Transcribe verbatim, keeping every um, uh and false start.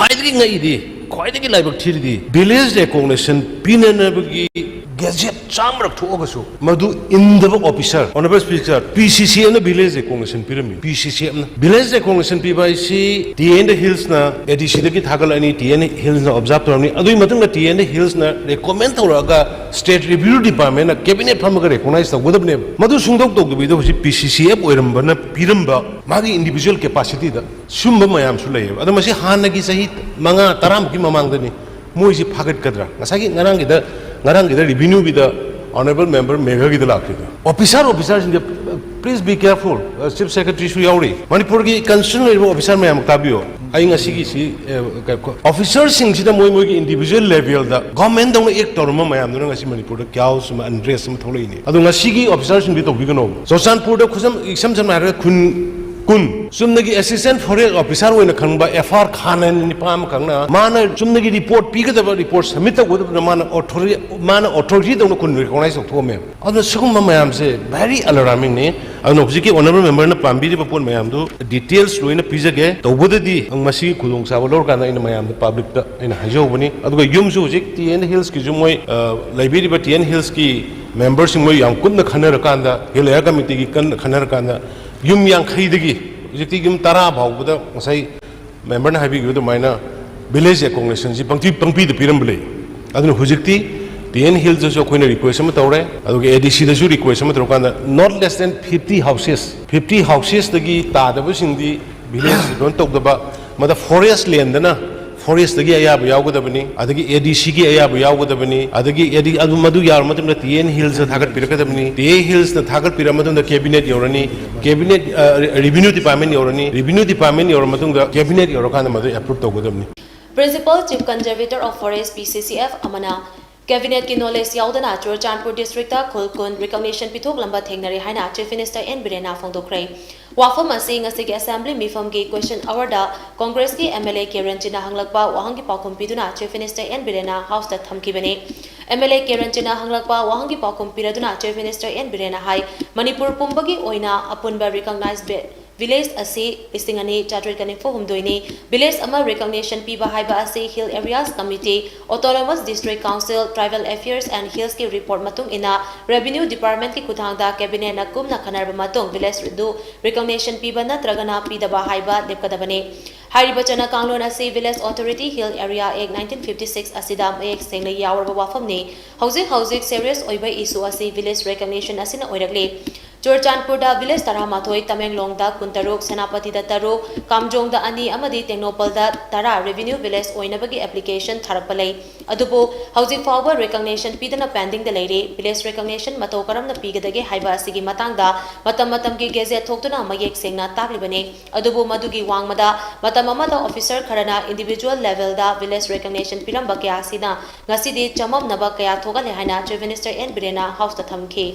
ꯈ꯭ꯋꯥꯏꯗꯒꯤ ꯉꯛꯏꯗꯤ, ꯈ꯭ꯋꯥꯏꯗꯒꯤ ꯂꯥꯏꯕꯛ ꯊꯤꯔꯤꯗꯤ, village recognition ꯄꯤꯅꯅꯕꯒꯤ gazette ꯆꯥꯝꯃꯔꯛ ꯊꯣꯛꯑꯒꯁꯨ ꯃꯗꯨ ꯏꯟꯗꯕ officer, Honourable Speaker, P C C F ꯅ village recognition ꯄꯤꯔꯝꯃꯤ꯫ P C C F ꯅ village recognition ꯄꯤꯕ ꯍꯥꯏꯁꯤ T N Hills ꯅ A D C ꯗꯒꯤ ꯊꯥꯒꯠꯂꯛꯑꯅꯤ, T N Hills ꯅ observe ꯇꯧꯔꯝꯅꯤ, ꯑꯗꯨꯒꯤ ꯃꯇꯨꯡꯗ T N Hills ꯅ recommend ꯇꯧꯔꯛꯑꯒ state revenue department ꯅ cabinet ꯐꯝꯃꯒ recognize ꯇꯧꯒꯗꯕꯅꯦꯕ꯫ ꯃꯗꯨ ꯁꯨꯡꯇꯧ ꯇꯧꯗꯕꯤꯗ ꯍꯧꯖꯤꯛ P C C F ꯑꯣꯏꯔꯝꯕꯅ ꯄꯤꯔꯝꯕ ꯃꯥꯒꯤ individual capacity ꯗ ꯁꯨꯝꯕ ꯃꯌꯥꯝꯁꯨ ꯂꯩꯌꯦꯕ꯫ ꯑꯗꯣ ꯃꯁꯤ ꯍꯥꯟꯅꯒꯤ ꯆꯍꯤ ꯃꯉꯥ ꯇꯔꯥꯃꯨꯛꯀꯤ ꯃꯃꯥꯡꯗꯅꯤ꯫ ꯃꯣꯏꯁꯤ ꯐꯥꯒꯠꯀꯗ꯭ꯔꯥ? ꯉꯁꯥꯏꯒꯤ ꯉꯔꯥꯡꯒꯤꯗ, ꯉꯔꯥꯡꯒꯤꯗ revenue ꯒꯤꯗ Honourable Member ꯃꯦꯘꯥꯒꯤꯗ ꯂꯥꯛꯈꯤꯗꯣ꯫ Officer, officer ꯁꯤꯡꯁꯦ, please be careful꯫ ꯑ, Chief Secretary ꯁꯨ ꯌꯥꯎꯔꯤ꯫ ꯃꯅꯤꯄꯨꯔꯒꯤ concern ꯂꯩꯔꯤꯕ officer ꯃꯌꯥꯝ ꯇꯥꯕꯤꯌꯣ꯫ ꯑꯩ ꯉꯁꯤꯒꯤ ꯁꯤ, ꯑ, ꯀ-, ꯀ-, officer ꯁꯤꯡꯁꯤꯗ ꯃꯣꯏ ꯃꯣꯏꯒꯤ individual level ꯗ government ꯗꯧꯅ act ꯇꯧꯔꯝꯕ ꯃꯌꯥꯝꯗꯨꯅ ꯉꯁꯤ ꯃꯅꯤꯄꯨꯔꯗ chaos ꯑꯃ, unrest ꯑꯃ ꯊꯣꯛꯂꯛꯏꯅꯤ꯫ ꯑꯗꯣ ꯉꯁꯤꯒꯤ officer ꯁꯤꯡꯗꯤ ꯇꯧꯕꯤꯒꯅꯣꯕ꯫ ꯆꯨꯔꯆꯥꯟꯄꯨꯔꯗ ꯈꯨꯁꯝ, ꯏꯁꯝ ꯁꯝꯅ ꯍꯥꯏꯔꯒ ꯈꯨꯟ ꯀꯨꯟ ꯆꯨꯝꯅꯒꯤ assistant forest officer ꯑꯣꯏꯅ ꯈꯪꯕ F R ꯈꯥꯟ ꯍꯥꯏꯅ ꯅꯤꯄꯥ ꯑꯃꯈꯛꯅ ꯃꯥꯅ ꯆꯨꯝꯅꯒꯤ report ꯄꯤꯒꯗꯕ, report submit ꯇꯧꯒꯗꯕꯗ ꯃꯥꯅ authority, ꯃꯥꯅ authority ꯗꯧꯅ ꯈꯨꯟ recognize ꯇꯧꯊꯣꯛꯑꯝꯃꯦ꯫ ꯑꯗꯨꯅ ꯁꯤꯒꯨꯝꯕ ꯃꯌꯥꯝꯁꯦ very alarming ꯅꯤ꯫ ꯑꯗꯨꯅ ꯍꯧꯖꯤꯛꯀꯤ Honourable Member ꯅ ꯄꯥꯝꯕꯤꯔꯤꯕ ꯄꯣꯠ ꯃꯌꯥꯝꯗꯨ details ꯂꯣꯏꯅ ꯄꯤꯖꯒꯦ꯫ ꯇꯧꯕꯗꯗꯤ ꯃꯁꯤꯒꯤ ꯈꯨꯗꯣꯡꯆꯥꯕ ꯂꯧꯔꯀꯥꯟꯗ ꯑꯩꯅ ꯃꯌꯥꯝꯗ, public ꯇ ꯑꯩꯅ ꯍꯥꯏꯖꯍꯧꯕꯅꯤ꯫ ꯑꯗꯨꯒ ꯌꯨꯝꯁꯨ ꯍꯧꯖꯤꯛ T N Hills ꯀꯤꯁꯨ ꯃꯣꯏ, ꯑ, ꯂꯩꯕꯤꯔꯤꯕ T N Hills ꯀꯤ member ꯁꯤꯡ ꯃꯣꯏ ꯌꯥꯝ ꯀꯨꯞꯅ ꯈꯟꯅꯔꯀꯥꯟꯗ, Hill Area Committee ꯒꯤ ꯀꯟꯅ ꯈꯟꯅꯔꯀꯥꯟꯗ ꯌꯨꯝ ꯌꯥꯡꯈꯩꯗꯒꯤ ꯍꯧꯖꯤꯛꯇꯤ ꯌꯨꯝ ꯇꯔꯥ ꯐꯥꯎꯕꯗ ꯉꯁꯥꯏ member ꯅ ꯍꯥꯏꯕꯤꯈꯤꯕ ꯑꯗꯨꯃꯥꯏꯅ village recognition ꯁꯤ ꯄꯪꯄꯤ-, ꯄꯪꯄꯤꯗ ꯄꯤꯔꯝꯕ ꯂꯩ꯫ ꯑꯗꯨꯅ ꯍꯧꯖꯤꯛꯇꯤ T N Hills ꯇꯁꯨ ꯑꯩꯈꯣꯏꯅ request ꯑꯃ ꯇꯧꯔꯦ, ꯑꯗꯨꯒ A D C ꯗꯁꯨ request ꯑꯃ ꯇꯧꯔꯀꯥꯟꯗ not less than fifty houses, fifty houses ꯇꯒꯤ ꯇꯥꯗꯕꯁꯤꯡꯗꯤ village recognition ꯇꯧꯗꯕ, ꯃꯗ forest land ꯗꯅ forest ꯇꯒꯤ ꯑꯌꯥꯕ ꯌꯥꯎꯒꯗꯕꯅꯤ, ꯑꯗꯒꯤ A D C ꯒꯤ ꯑꯌꯥꯕ ꯌꯥꯎꯒꯗꯕꯅꯤ, ꯑꯗꯒꯤ A D, ꯑꯗꯨ, ꯃꯗꯨ ꯌꯥꯎꯔꯕ ꯃꯇꯨꯡꯗ T N Hills ꯇ ꯊꯥꯒꯠꯄꯤꯔꯛꯀꯗꯕꯅꯤ, T N Hills ꯇ ꯊꯥꯒꯠꯄꯤꯔꯕ ꯃꯇꯨꯡꯗ cabinet ꯌꯧꯔꯅꯤ, cabinet, ꯑ, revenue department ꯌꯧꯔꯅꯤ, revenue department ꯌꯧꯔꯕ ꯃꯇꯨꯡꯗ cabinet ꯌꯧꯔꯀꯥꯟꯗ ꯃꯗꯨ approve ꯇꯧꯒꯗꯕꯅꯤ꯫ Principal Chief Conservator of Forest, P C C F ꯑꯃꯅ cabinet ꯀꯤ knowledge ꯌꯥꯎꯗꯅ ꯆꯨꯔꯆꯥꯟꯄꯨꯔ district ꯇ ꯈꯨꯜ ꯀꯨꯟ recognition ꯄꯤꯊꯣꯛꯂꯝꯕ ꯊꯦꯡꯅꯔꯦ ꯍꯥꯏꯅ Chief Minister N ꯕꯤꯔꯦꯟꯅ ꯐꯣꯡꯗꯣꯛꯈ꯭ꯔꯦ꯫ ꯋꯥꯐꯝ ꯑꯁꯤ ꯉꯁꯤꯒꯤ assembly ꯃꯤꯐꯝꯒꯤ question hour ꯗ Congress ꯀꯤ M L A ꯀꯦ ꯔꯟꯖꯤꯠꯅ ꯍꯪꯂꯛꯄ ꯋꯥꯍꯪꯒꯤ ꯄꯥꯎꯈꯨꯝ ꯄꯤꯗꯨꯅ Chief Minister N ꯕꯤꯔꯦꯟꯅ House ꯇ ꯊꯝꯈꯤꯕꯅꯤ꯫ M L A ꯀꯦ ꯔꯟꯖꯤꯠꯅ ꯍꯪꯂꯛꯄ ꯋꯥꯍꯪꯒꯤ ꯄꯥꯎꯈꯨꯝ ꯄꯤꯔꯗꯨꯅ Chief Minister N ꯕꯤꯔꯦꯟꯅ ꯍꯥꯏ, ꯃꯅꯤꯄꯨꯔ ꯄꯨꯝꯕꯒꯤ ꯑꯣꯏꯅ ꯑꯄꯨꯟꯕ recognize be-, Village ꯑꯁꯤ ꯂꯤꯁꯤꯡ ꯑꯅꯤ ꯆꯥꯇ꯭ꯔꯦꯠꯀ ꯅꯤꯐꯨ ꯍꯨꯝꯗꯣꯏꯅꯤ꯫ Village ꯑꯃ recognition ꯄꯤꯕ ꯍꯥꯏꯕ ꯑꯁꯤ Hill Areas Committee, Autonomous District Council, Tribal Affairs and Hills ꯀꯤ report ꯃꯇꯨꯡ ꯏꯟꯅ Revenue Department ꯀꯤ ꯈꯨꯠꯊꯥꯡꯗ Cabinet ꯅ ꯀꯨꯞꯅ ꯈꯟꯅꯔꯕ ꯃꯇꯨꯡ village ꯑꯗꯨ recognition ꯄꯤꯕ ꯅꯠꯇ꯭ꯔꯒꯅ ꯄꯤꯗꯕ ꯍꯥꯏꯕ ꯂꯦꯞꯀꯗꯕꯅꯤ꯫ ꯍꯥꯏꯔꯤꯕ ꯆꯠꯅ ꯀꯥꯡꯂꯣꯟ ꯑꯁꯤ Village Authority Hill Area Act nineteen fifty six ꯑꯁꯤꯗ ꯃꯌꯦꯛ ꯁꯦꯡꯅ ꯌꯥꯎꯔꯕ ꯋꯥꯐꯝꯅꯤ꯫ ꯍꯧꯖꯤꯛ ꯍꯧꯖꯤꯛ serious ꯑꯣꯏꯕ issue ꯑꯁꯤ village recognition ꯑꯁꯤꯅ ꯑꯣꯏꯔꯛꯂꯤ꯫ ꯆꯨꯔꯆꯥꯟꯄꯨꯔꯗ village ꯇꯔꯥꯃꯥꯊꯣꯏ, ꯇꯃꯦꯡꯂꯣꯡꯗ ꯀꯨꯟꯇꯔꯨꯛ, ꯁꯦꯅꯥꯄꯇꯤꯗ ꯇꯔꯨꯛ, ꯀꯥꯝꯖꯣꯡꯗ ꯑꯅꯤ ꯑꯃꯗꯤ ꯇꯦꯡꯅꯧꯄꯜꯗ ꯇꯔꯥ revenue village ꯑꯣꯏꯅꯕꯒꯤ application ꯊꯥꯔꯛꯄ ꯂꯩ꯫ ꯑꯗꯨꯕꯨ ꯍꯧꯖꯤꯛ ꯐꯥꯎꯕ recognition ꯄꯤꯗꯅ pending ꯗ ꯂꯩꯔꯤ꯫ Village recognition ꯃꯇꯧ ꯀꯔꯝꯅ ꯄꯤꯒꯗꯒꯦ ꯍꯥꯏꯕ ꯑꯁꯤꯒꯤ ꯃꯇꯥꯡꯗ ꯃꯇꯝ ꯃꯇꯝꯒꯤ gazette ꯊꯣꯛꯇꯨꯅ ꯃꯌꯦꯛ ꯁꯦꯡꯅ ꯇꯥꯛꯂꯤꯕꯅꯤ꯫ ꯑꯗꯨꯕꯨ ꯃꯗꯨꯒꯤ ꯋꯥꯡꯃꯗ ꯃꯇꯝ ꯑꯃꯗ officer ꯈꯔꯅ individual level ꯗ village recognition ꯄꯤꯔꯝꯕ ꯀꯌꯥ ꯑꯁꯤꯅ ꯉꯁꯤꯗꯤ ꯆꯃꯝꯅꯕ ꯀꯌꯥ ꯊꯣꯛꯍꯜꯂꯦ ꯍꯥꯏꯅ Chief Minister ꯑꯦꯟ ꯕꯤꯔꯦꯟꯅ House ꯇ ꯊꯝꯈꯤ꯫